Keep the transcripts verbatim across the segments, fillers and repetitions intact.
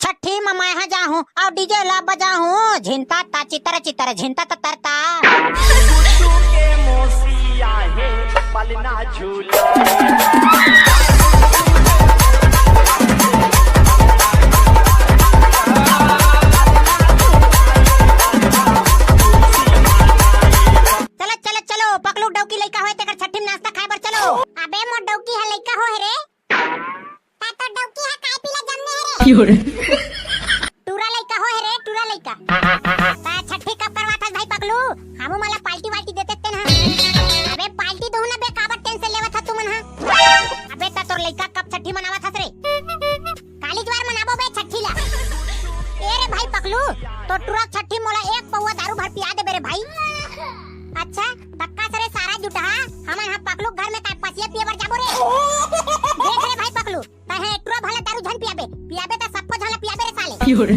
छट्ठी म मैं ह जाहूं अउ डीजे ला बजाहूं, झिंता ता चितर चितर झिंता ता तरता। गुड्डू के मौसी आहे, पलना झूला। चलो, चलो, चलो, पकलू डौकी लइका होय तेकर छट्ठी म नाश्ता खाए बर चलो। अबे मोर डौकी ह लइका होय रे। ता तो डौकी ह काय पीला जमने हे रे। क्यों रे? टूरा लइका होय रे, टूरा लइका। ता छट्ठी कब करवाथस भाई पकलू? हमू मन ला पाल्टी वाल्टी देते तेन ह। अबे पाल्टी दोहू ना बे, काबर टेंशन लेवत ह तुमन ह? अबे ता तोर लइका कब छट्ठी मनावत हस रे? काली जुवार मनाबो बे छट्ठी ला। ए रे भाई पकलू, तो टुरा छट्ठी मोला एक पौवा दारू भर पिया देबे रे भाई। अच्छा, तक्का सरे सारा जुटहा, हमन ह पकलू घर में काय पसिया पिए बर जाबो रे? देख रे भाई पकलू, तहे टुरा भला दारू झन पियाबे, पियाबे त सबको झन ला पियाबे रे साले। क्यों रे?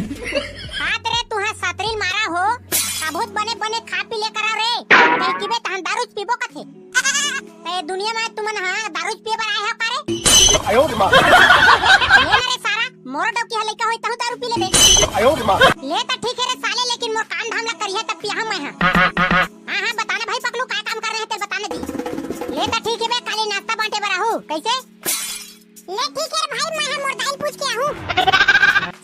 हाथ रे तुहा सतरील मारा हो, अभूत बने बने खा पी ले करा रे, कहीं किबे तहन दारू च पीबो कथे। ए दुनिया में तुमन ह दारू पिए बर आए हो का रे? आयो रे माँ। ले ना रे सारा, मोरो डौकी ह लइका होई तहु दारू पी लेबे। आयो रे माँ। ले त ठीक हे रे साले, लेकिन मोर काम धाम ला करिहे त पियाहूं मैं ह। हाँ हाँ, बता ना भाई पकलू, का काम करना हे तेल बता ना जी। ले त ठीक हे बे, काली नाश्ता बांटे बर आहू, कैसे? ले ठीक हे रे भाई, मैं ह मोर दाई ल पूछ के आहूं।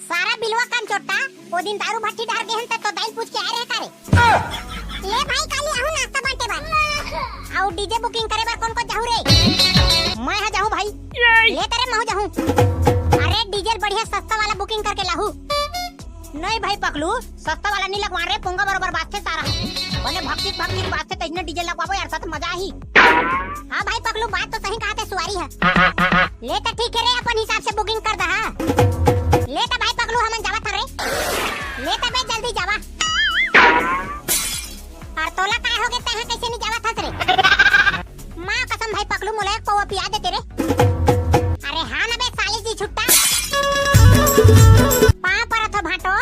सारा बिलवा कान चोट्टा, ओ दिन दारू भट्टी डहर गेहन त तो दाई ल पूछ के आए रहे का रे? ले भाई, काली आहू नाश्ता बांटे बर। अउ डीजे बुकिंग करे बर कोन कोन जाहू रे? मैं ह जाहूं भाई। ले त रे महू जाहूं। अरे डीजे बढ़िया सस्ता वाला बुकिंग करके लाहू। नहीं भाई पकलू, सस्ता वाला नहीं लगवा रे, पोंगा बरोबर बाजथे सारा। बने भक्ति भक्ति बाजथे, तइसने डीजे लगवाबो यार, साथ मजा आही। हाँ भाई पकलू, बात तो सही कहाथे सुवारी ह। ले त ठीक हे रे, अपन हिसाब से बुकिंग कर दहा। ले त भाई पकलू, हमन जावत हन रे। ले त बे जल्दी जावा। अउ तोला काय होगे, तैं ह कइसे नहीं जावत हस रे? माँ कसम भाई पकलू, मोला एक पौवा पिया देते रे। अरे हाँ ना बे साली जी छुट्टा। पाँव परत हो भांटो।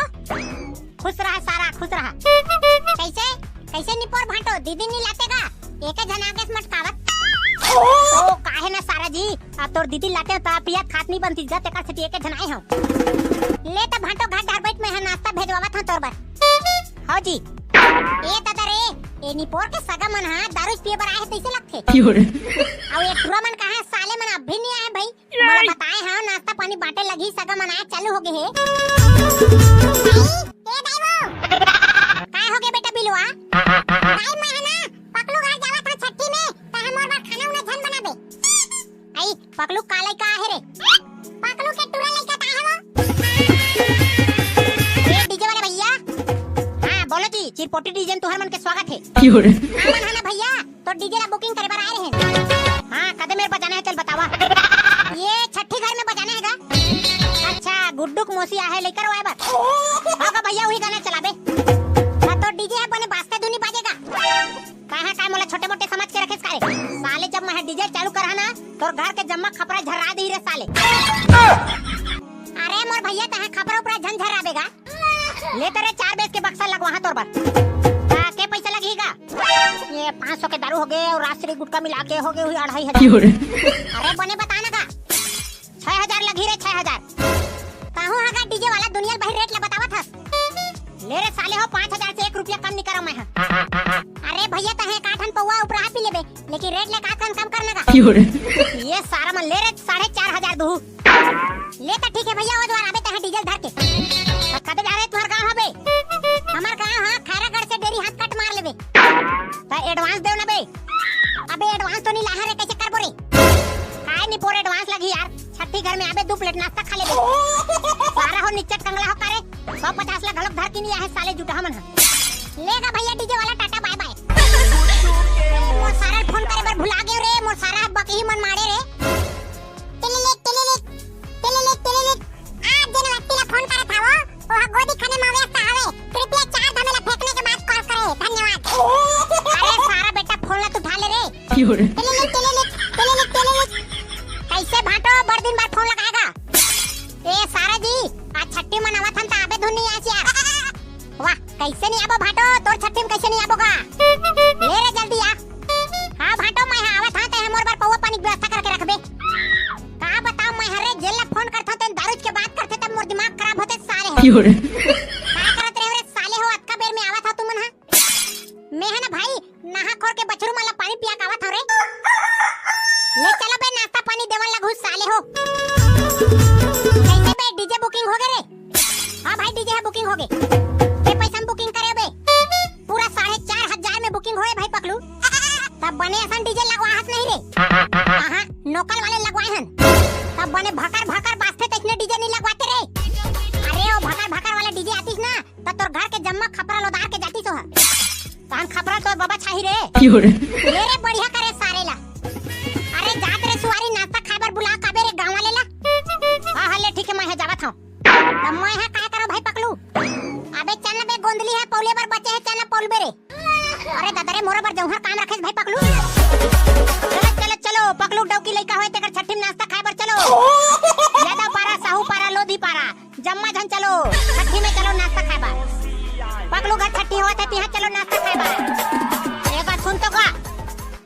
खुश रहा सारा, खुश रहा। कैसे? कैसे निपोर भांटो? दीदी नहीं लाते का? एके झन आगे से मटकावत। ओ काहे ना सारा जी, अब तोर दीदी लाते त पियत खात नहीं बनती, जा तेकर सेती एके झन आए हंव। ले त भांटो घर डहर बैठ, मैं ह नाश्ता भेजवावत हंव तोर बर। हव जी। ए ददा रे, ए निपोर के सगा मन ह दारू पिए बर आए हे तइसे लगथे। क्यों रे? अउ ए टुरा मन कहाँ साले मन अभी नहीं आए भाई। मोला बताए हव नाश्ता पानी बांटे लगही, सगा मन आए चालू होगे हे। दाई, ए दाई वो। काय होगे बेटा बिलवा? दाई मैं ह ना पकलू घर जावत हंव छट्ठी में, तैं ह मोर बर खाना उना झन बनाबे। आई, पकलू का लइका आहे रे? पकलू के टुरा लइका त आहे वो। ए डीजे वाले भैया। हाँ, बोलो जी, चिरपोटी डीजे में तुहर मन के स्वागत हे। क्यों रे? हमन ह ना भैया, तो डीजे ला बुकिंग करे बर आए रहे। हाँ, कदे मेर बजाना हे, चल बतावा। ये छट्ठी घर में बजाना हे गा? अच्छा, गुड्डू के मौसी आहे लइका रोवाए बर। हाँ गा भैया, वही गाना चलाबे। हाँ, तो डीजे ह बने बाजथे धुनी बाजेगा। कहाँ काय मोला छोटे मोटे समझ के रखेस का रे? साले जब मैं डीजे चालू करहा ना, तोर घर के जम्मा खपरा झर्रा दिही रे साले। अरे मोर भैया, तहां खपरा उपरा झन झर्राबे गा। ले त रे चार बेस के बक्सा लगवाहा तोर बर। का के पैसा लगही गा? ये पाँच सौ के दारू होगे अउ राजश्री गुटखा मिला के होगे हुई अढ़ाई हजार। क्यों रे? अरे बने बता ना गा। छह हजार लगही रे, छह हजार। कहूं हा गा डीजे वाला दुनिया ल भाई रेट ला बतावत हस। ले रे साले हो, पाँच हजार से एक रुपया कम नहीं करंव मैं ह। अरे भैया, तहें एक आठन पौवा उपराहा पी लेबे, लेकिन रेट ले का कन कम करना गा। क्यों रे? ये सारा मन ले रे, साढ़े चार हजार दूहू। ले त ठीक हे भैया, ओ द्वार आबे तहें डीजल धर के। त कते जा रे तुहर गांव हबे? हमर गांव ह खैरागढ़ से डेरी हाथ कट मार लेबे। त एडवांस देव ना बे। अबे एडवांस तो नहीं लाहा रे, कैसे करबो रे? काय निपोर एडवांस लगही यार, छट्ठी घर में आबे दू प्लेट नाश्ता खा लेबे। सारा हो निच्चट कंगला हो का रे, सौ पचास ला घलोक धर के नहीं आहे साले जुटहा मन ह। ले गा भैया डीजे वाला टाटा बाय बाय। मोर सारा फोन करे बर भुला गेव रे, मोर सारा बकही मन मारे रे। टिलिलिक, टिलिलिक, टिलिलिक, टिलिलिक। आप जेन व्यक्ति ला फोन करत हवो, ओह गोदी खाने में व्यस्त हवे। कृपया चार धमेला फेंकने के बाद कॉल करें। धन्यवाद। अरे सारा बेटा, फोन ला तो उठा ले रे। क्यों रे? टिलिलिक, टिलिलिक, टिलिलिक, टिलिलिक। कैसे भांटो, बड़ दिन बाद फोन लगाएगा? ए सारा जी, आज छट्ठी मनावत हन त आबे धुन नहीं आस यार। वाह, कैसे नहीं आबो भांटो, तोर छट्ठी में कैसे नहीं आबो गा? ले रे जल्दी आ। हाँ भांटो, मैं ह आवत हंव, तैं ह मोर बर पौवा पानी के व्यवस्था करके रखबे। का बताओ मैं हर रे, जेन ला फोन करथंव तेन दारू के बात करथे, तब मोर दिमाग खराब होथे। क्यों रे? का करत रहे रे साले हो, अतका बेर में आवत हा तुमन हा? मैं है ना भाई, नहा खोर के बछरू मन ला पानी पिया के आवत हव रे। ले चलो बे, नाश्ता पानी देवन लगहू साले हो। कैसे बे, डीजे बुकिंग हो गे रे? हाँ भाई, डीजे हा बुकिंग हो गे। के पैसा में बुकिंग करे बे? पूरा साढ़े चार हजार में बुकिंग होए भाई पकलू। तब बने असन डीजे लगवाहस नहीं रे। हाँ, नोकल वाले लगवाए हन। तब बने भकर भकर बाजथे तइसने डीजे नहीं लगवाते रे। अरे ओ भकर भकर वाला डीजे आतिस ना, त तोर घर के जम्मा खपरा लोदार के जातिस ओह। तहन खपरा तोर बबा छाही रे। क्यों रे? ले रे बढ़िया करे सारे ला। अरे जात रे सुवारी, नाश्ता खाए बर बुला काबे रे गाँव वाले ला। हाँ हाँ ले ठीक है, मैं हा जावत हव। त मैं हा काय करो भाई पकलू? अबे चल ना बे, गोंदली हा पौले बर बचे हे, चल ना पौलबे रे। अरे दादा रे, मोरो बर जौहर काम रखेस भाई पकलू। चलो चलो चलो, पकलू डौकी लइका होए तेकर छट्ठी में नाश्ता खाए बर चलो। यादव पारा, साहू पारा, लोधी पारा, जम्मा झन चलो। छट्ठी में चलो नाश्ता खाए बर। पकलू घर छट्ठी होवत हे, तिहाँ चलो नाश्ता खाए बर। एक बात सुन तो गा।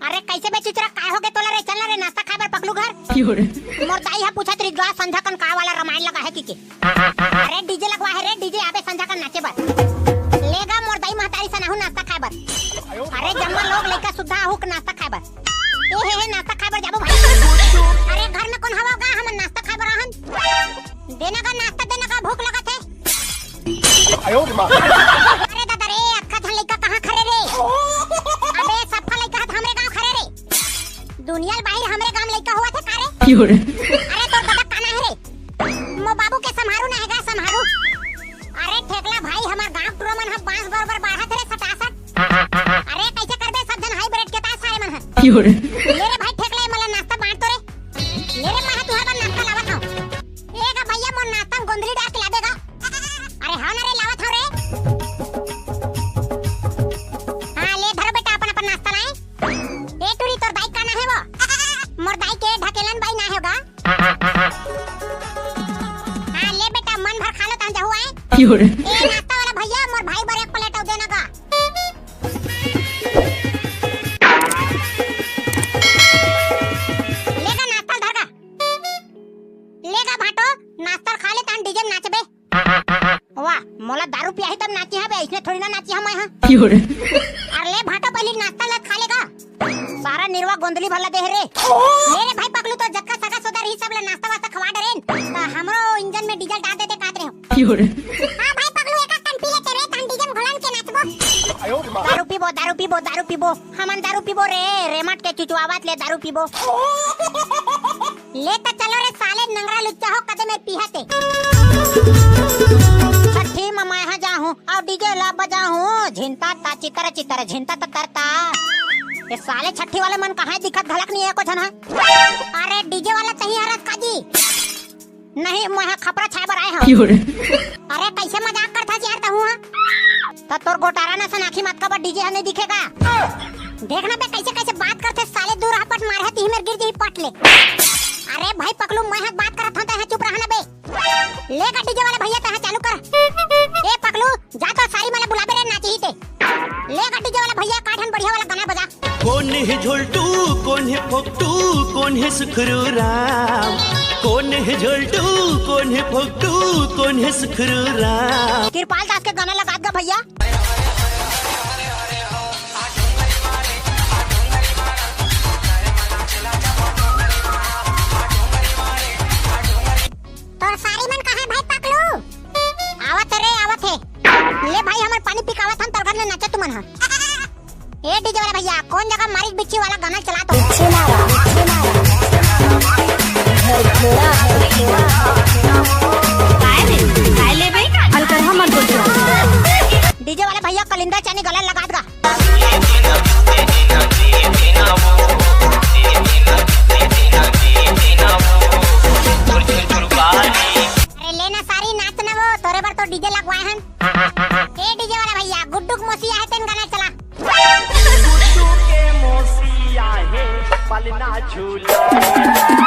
अरे कैसे बे चुचरा, काय हो गे तोला रे? चल ना रे नाश्ता खाए बर पकलू घर। क्यों रे? मोर दाई हा पूछत रहिस गा संझा कन का वाला रामायण लगा हे कि के। अरे डीजे लगवा हे रे, डीजे आबे संझा कन नाचे बर। ले गा मोर दाई महतारी सन आहू नाश्ता खाए बर। अरे जम्मा लोग लइका सुद्धा आहू के नाश्ता खाए बर। ए हे हे, नाश्ता खाए बर जाबो भाई। अरे घर में कोन हवा गा, हमन नाश्ता खाए बर आहन। देना गा नाश्ता, देना गा, भूख लगत हे। अरे दादा रे, अतका झन लइका कहाँ खरे रे? अबे सफा लइका हा त हमरे गाँव खरे रे। दुनिया ल बाहिर हमरे गाँव लइका होवत हे का रे? क्यों रे? अरे तोर ददा काना हे रे? मो बाबू के सम्हारू ना हे गा, सम्हारू। अरे ठेकला भाई, हमर गाँव टुरा मन ह बांस बरोबर बाढ़त रे सटासट। अरे कैसे करबे, सब झन हाइब्रिड के तास सारे मन ह। क्यों रे? ले रे भाई ठेकला, ए मोला नाश्ता बांट तो रे। ले रे, मैं हा तुहर बर नाश्ता लावत हव। ए गा भैया, मोर नाश्ता में गोंदली डार के लाबे गा। अरे हाँ ना रे, लावत हव रे। हाँ ले धरो बेटा अपन अपन नाश्ता लाए। ए टूरी, तोर दाई का ना हे वो? मोर दाई के ढकेलन बाई ना हे गा। हाँ ले बेटा, मन भर खा लो तहन जाहू आए। क्यों रे? ए नाश्ता वाला भैया, मोर भाई बर एक प्लेट अउ देना गा। ले गा नाश्ता धर गा। ले गा भाटो, नाश्ता खा ले तहन डीजे में नाचबे। वाह, मोला दारू पियाही तब नाची हवे, इसने थोड़ी ना नाची हम यहाँ। क्यों रे? अरे ले भाटो, पहली नाश्ता ला खा लेगा। सारा निरवा गोंदली भला दे हे रे। ले रे भाई पगलू, तो जक्का सगा सोदा रही सब ला नाश्ता वास्ता खवा डरेन। तो हमरो इंजन में डीजल डाल देते कात रहे हो। क्यों रे? हाँ भाई पगलू, एक कन पी लेते रे, तहन डीजे में घोलन के नाचबो। दारू पीबो, दारू पीबो, दारू पीबो, हमन दारू पीबो रे, रेमट के चुचवावत ले दारू पीबो। ले त चलो रे साले नंगरा लुच्चा हो, कदे में पीहत हे। छट्ठी म मैं हा जाहूं अउ डीजे ला बजाहूं, झिंता ता चितर चितर झिंता ता तरता। ये साले छट्ठी वाले मन कहाँ दिखत घलक नहीं हे एको झन हा। अरे डीजे वाला तही हरस काजी। नहीं, मैं हा खपरा छाए बर आए हूँ। अरे कैसे मजाक करथा यार तहूँ हा? त तोर गोटारा न सनाखी मत का बर डीजे हा नहीं दिखेगा। देखना बे कैसे कैसे बात करथे साले, दूर हपट मार है तिही मेर गिर जही पट ले। अरे भाई पकलू, मैं हा बात करत हूँ, तैं हा चुप रहा ना बे। ले गा डीजे वाले भैया, तैं हा चालू कर। ए पकलू, जा तो सारी मन ला बुलाबे रे, नाचही ते। ले गा डीजे वाले भैया, का ठन बढ़िया वाला गाना बजा। कोन हे झोलटू, कोन हे फोकटू, कोन हे सुखरू राम। कोन हे झोलटू, कोन हे फोकटू, कोन हे सुखरू राम। किरपाल दास के गाना लगा गा भैया। तोर सारी मन कहाँ हे भाई पकलू? आवत हे रे, आवत हे। ले भाई, हमन पानी पी के आवत हन, तोर घर ले नाचा तुमन हा। ए डीजे वाला भैया, कोन जगह मारिक बिच्छी वाला गाना चला तो? बिच्छी मारा, बिच्छी मारा। झरझरा, झरझरा। काय रे? काय लेबे? अलकरहा मत बोल। डीजे वाला भैया, कलिंदर चानी गला लगात गा। अरे ले ना सारी, नाच ना वो, तोरे बर तो डीजे लगवाए हन। ए डीजे वाला भैया, गुड्डू के मौसी आहे तेन गाना चला। गुड्डू के मौसी आहे, पलना झूला।